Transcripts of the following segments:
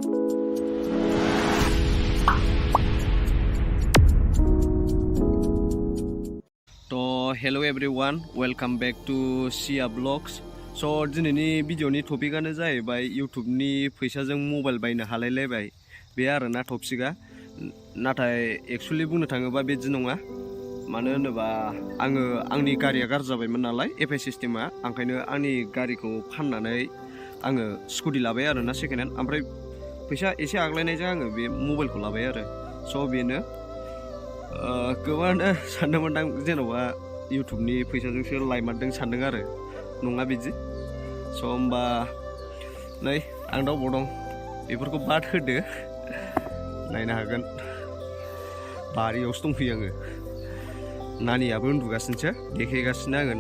Hello everyone, welcome back to Sia Vlogs. So दिनैनि भिडिअनि टपिकआनो जाहैबाय YouTubeनि फैसाजों मबाइल बायनो हालायलायबाय बे आरोना टपिकआ नाथाय एक्चुअली बुंनो थाङोबा बेदि नङा मानो होनोबा आङो आंनि गारिया गाज्रि जाबायमोन नालाय एफआइ सिस्टेमा ओंखायनो आंनि गारिखौ फाननानै आङो स्कुटि लाबाय आरोना सेकेन्ड हेन्ड ओमफ्राय फैसा एसे आग्लायनायजों आङो बे मबाइलखौ लाबाय आरो स' बेनो गोबाङानो सानदोंमोन आं जेन'बा YouTubeनि फैसाजोंसो लायमारदों सानदों आरो नङा बिदि स' होमबा नै आं दा अबाव दं बेफोरखौ बाद होदो नायनो हागोन बारियावसो दंफैयो आङो नानियाबो उन्दुगासिनोसो देखायगासिनो आङो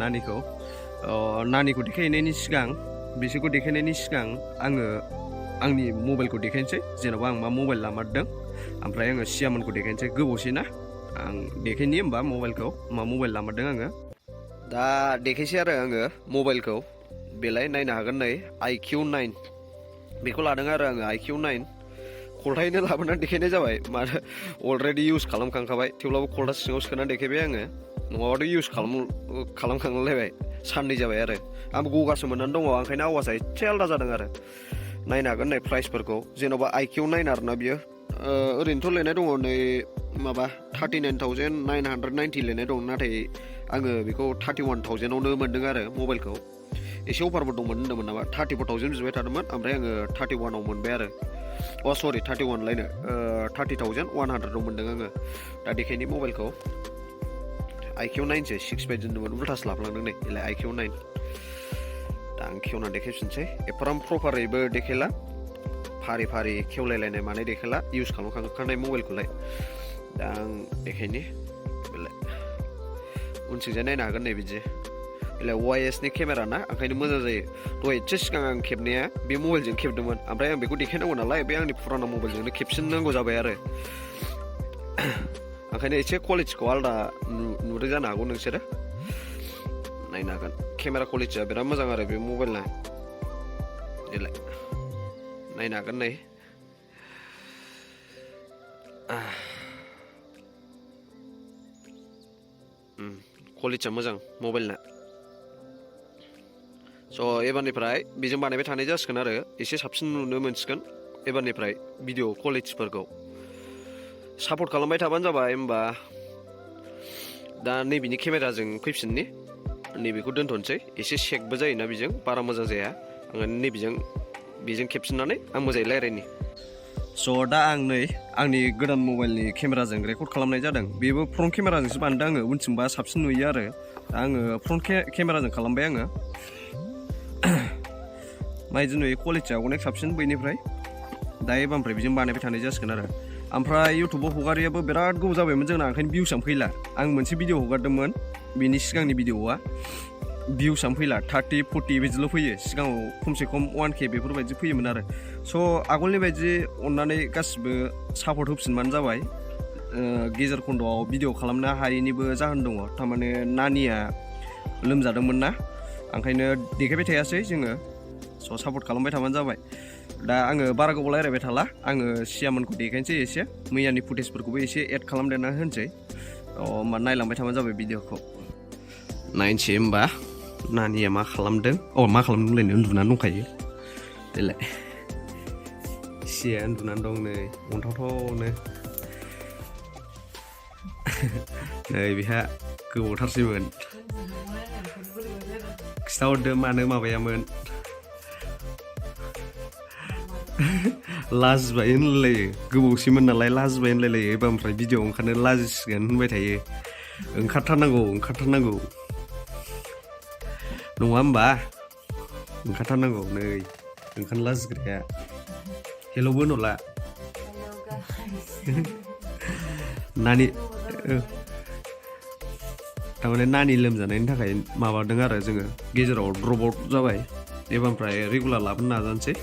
नानिखौ देखायनायनि सिगां बिसोरखौ देखायनायनि सिगां आङो आंनि मबाइलखौ देखायनोसै जेन'बा आं मा मबाइल लामारदों ओमफ्राय आङो सियामोनखौ देखायनोसै गोबावसै ना आं देखायनि होमबा मबाइलखौ मा मबाइल लामारदों आङो दा देखायसै आरो आङो मबाइलखौ बेलाय नायनो हागोन नै IQ9 बेखौ लादों आरो आङो IQ9 खलथायैनो लाबोनानै देखायनाय जाबाय मानो अलरेडि इउज खालामखांखाबाय थेवब्लाबो खलथा सिङाव सोनानै देखायबाय आङो नङाबाथ' इउज खालामखांलायबाय साननै जाबाय आरो आंबो गगासो मोननानै दङ ओंखायनो आवाजआ एसे आलादा जादों आरो नायनो हागोन नै प्राइसफोरखौ जेन'बा IQ9 आरोना बियो ओरैनोथ' लिरनाय दङ नै माबा 39,990 लिरनाय दं नाथाय आङो बेखौ 31,000आवनो मोन्दों आरो मबाइलखौ एसे अफारबो दंमोन होन्दोंमोन नामा 34,000 बिबाय थादोंमोन ओमफ्राय आङो 31आव मोनबाय आरो सरि 31 लायनो 30,100आव मोन्दों आङो दा देखायनि मबाइलखौ IQ9सो 6 बायदि होन्दोंमोन उल्थासो लाफ्लांदों नै बेलाय IQ9 दा आं खेवना देखायफिनसै एफाराम प्रपारैबो देखायला फारि फारि खेवलायलायनाय मानाय देखायला इउज खालामखांनाय मबाइलखौलाय दा आं देखायनि बेलाय उनथिंजाय नायनो हागोन नै बिदि बेलाय YSनि केमेरा ना ओंखायनो मोजां जायो दहाय एसे सिगां आं खेबनाया बे मबाइलजों खेबदोंमोन ओमफ्राय आं बेखौ देखायनांगौ नालाय बे आंनि फुराना मबाइलजोंनो खेबफिननांगौ जाबाय आरो ओंखायनो एसे क्वालिटिखौ आलादा नुदों जानो हागौ नोंसोरो नायनो हागोन केमेरा क्वालिटिया बिराद मोजां आरो बे मबाइलना देलाय नायनो हागोन नै क्वालिटिया मोजां मबाइलना स' एबारनिफ्राय बेजों बानायबाय थानाय जासिगोन आरो एसे साबसिन नुनो मोनसिगोन एबारनिफ्राय भिडिअ क्वालिटिफोरखौ सापर्ट खालामबाय थाबानो जाबाय होमबा दा नैबेनि केमेराजों फैफिननि नैबेखौ दोनथ'नोसै एसे शेकबो जायोना बेजों बारा मोजां जाया आङो बेजों खेबफिननानै आं मोजाङै रायज्लायनि स' दा आं नै आंनि गोदान मबाइलनि केमेराजों रेकर्ड खालामनाय जादों बेबो फ्रन्ट केमेराजोंसो बानायदों आङो उनथिंबा साबसिन नुयो आरो दा आङो फ्रन्ट केमेराजों खालामबाय आङो माइदि नुयो क्वालिटिया अनेक साबसिन बैनिफ्राय दा एबारनिफ्राय बेजों बानायबाय थानाय जासिगोन आरो ओमफ्राय इउटुबाव हगारियाबो बिराद गोबाव जाबायमोन जोंना ओंखायनो भिउसआनो फैला आं मोनसे भिडिअ हगारदोंमोन बेनि सिगांनि भिडिअआ भिउसआनो फैला 30-40 बिदिल' फैयो सिगाङाव खमसे खम 1K बेफोरबायदि फैयोमोन आरो स' आगोलनि बायदि अननानै गासिबो सापर्ट होफिनबानो जाबाय गेजेर खन्द'आव भिडिअ खालामनो हायैनिबो जाहोन दङ थारमाने नानिया लोमजादोंमोन ना ओंखायनो देखायबाय थायासै जोङो स' सापर्ट खालामबाय थाबानो जाबाय दा आङो बारा गोबाव रायज्लायबाय थाला आङो सियामोनखौ देखायनोसै एसे मैयानि फुटेजफोरखौबो एसे एड खालामदेरना होनोसै होमबा नायलांबाय थाबानो जाबाय भिडिअखौ नायनोसै होमबा नानिया मा खालामदों मा खालामदोंलायनो उन्दुनानै दंखायो देलाय सिया उन्दुनानै दं नै अन्थावथावनो नै बेहा गोबावथारसैमोन खिथाहरदो मानो माबायामोन लाजिबाय होनलायो गोबावसैमोन नालाय लाजिबाय होनलायलायो एबा ओमफ्राय भिडिअ ओंखारनो लाजिसिगोन होनबाय थायो ओंखारथारनांगौ नङा होमबा ओंखारथारनांगौ नै ओंखारनो लाजिग्राया हेल'बो होनहरला नानि थारमाने नानि लोमजानायनि थाखाय माबादों आरो जोङो गेजेराव द्रप आउट जाबाय एबारनिफ्राय रेगुलार लाबोनो नाजानोसै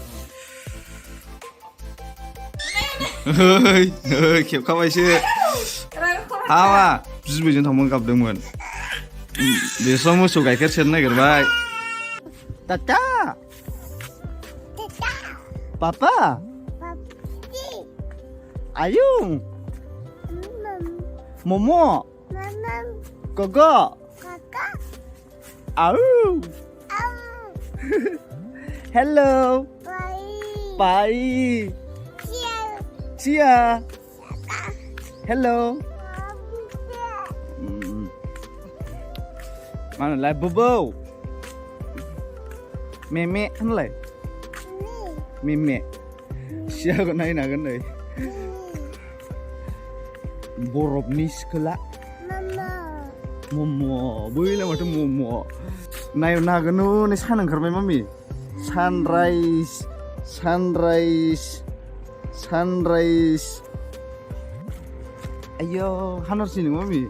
खेबखाबायसो हावा बिबैजों थांबानो गाबदोंमोन बेस्रा मोसौ गाइखेर सेरनो नागिरबाय टाटा पापा Ayung. Momo. Gogo. Au. Hello. Bye. Chia. Hello. Mana lại bobo. Mẹ hắn lại. Mẹ. Chia con này là cái này. Borobni sekolah. Momo. Boleh macam momo. Naik naganu ni sana kerja mami. Sunrise. Ayo, hanor sini mami.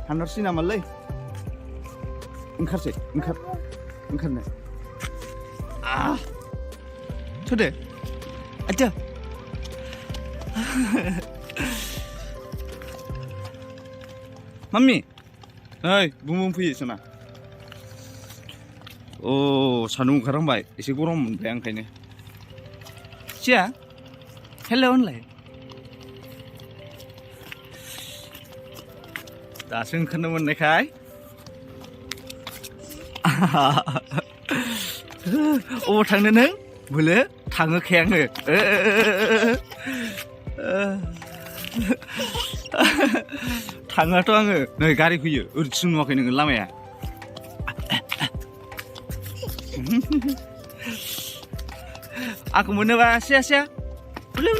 Hanor sini amalai. Engkar nih. Sudah. Aja. Mami. Hai, bumbu fui sana. Oh, sanung karang baik. Isi kurang bayang kayaknya. Cia. Hello online. दासो ओंखारनो मोननायखाय अबाव थांनो नों बोलो थाङोखाय आङो थाङाथ' आङो नै गारि फैयो ओरैथिं नुवाखै नोङो लामाया आंखौ मोनोबा सिया बोलो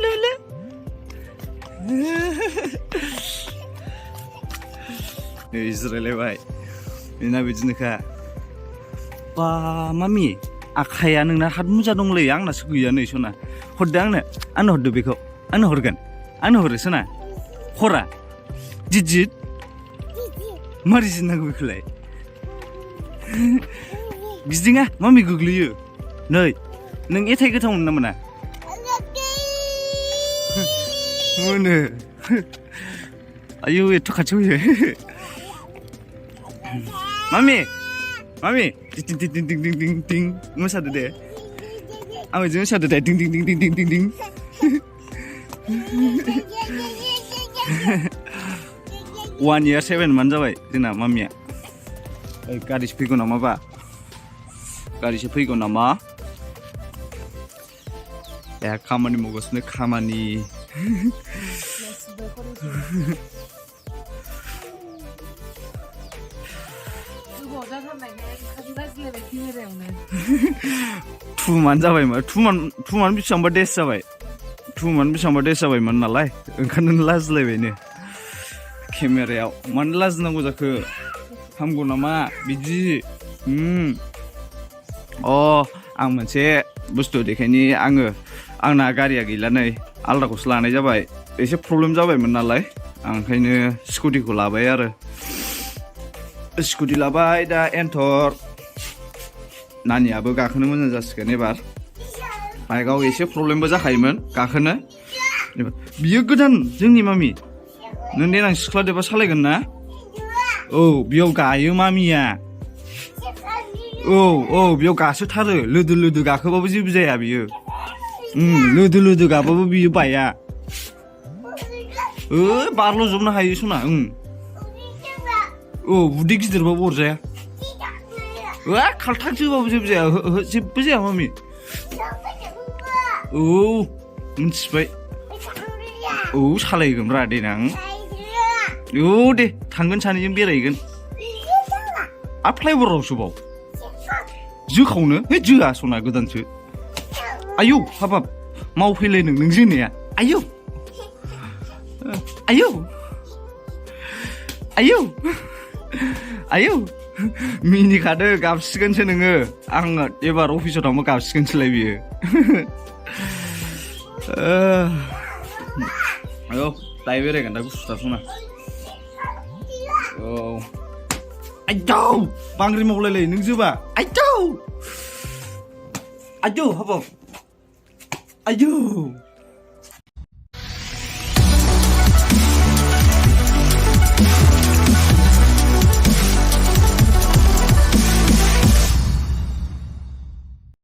जिरायलायबाय बेना बिदिनोखा बा मामि आखाया नोंना हाथ मुजा दंलै आंनासो गैया नै सना हरदो आंनो हरदो बेखौ आंनो हरगोन आंनो हरो सना हरा जिद मारै जिदनांगौ बेखौलाय गिदिङा मामि गोग्लैयो नै नों एथाइ गोथाव मोनो ना मोना मोनो आयौ एथ' खाथियाव फैयो Mami, ding, masa ada deh. Aku juga masa ada deh, ding. 1 year 7 months जाबाय जोंना मामिया. गारिसो फैगौ नामा बा? गारिसो फैगौ नामा? Ya खामानि मावगासिनो खामानि. Tuman जाबाय मा tuman बेसेबांबा डेस जाबायमोन नालाय ओंखारनो लाजिलायबायनो केमेरायाव मानो लाजिनांगौ जाखो हामगौ नामा बिदि आं मोनसे बुस्थु देखायनि आंना गारिया गैला नै आलदाखौसो लानाय जाबाय एसे प्रब्लेम जाबायमोन नालाय आं ओंखायनो स्कुटिखौ लाबाय आरो स्कुटि लाबाय दा एन्टर नानियाबो गाखोनो मोजां जासिगोन एबार बाइकआव एसे प्रब्लेमबो जाखायोमोन गाखोनो बियो गोदान जोंनि मामि नों देनां सिख्ला देबा सालायगोन ना औ बेयाव गायो मामिया औ बेयाव गासोथारो लोदो गाखोबाबो जेबो जाया बियो लोदो गाबाबो बियो बाया बारल'जोबनो हायो सना उदै गिदिरबाबो अरजाया खालथाक जोबाबो जेबो जाया मामि मिथिबाय सालायगोन रा देनां दे थांगोन सानैजों बेरायगोन फ्लाइअभारावसो बाव जोखावनो जोआ सना गोदानसो आयौ हाबाब मावफैलायदों नों जोनाया आयौ मिनिखादो गाबसिगोनसो नोङो आङो एबार अफिसाव थांबा गाबसिगोनसोलाय बियो दायो बेरायगोन दा गुसुथार सना आयौ बांग्रि मावलायलायो नों जोबा आयौ हाबाब आयौ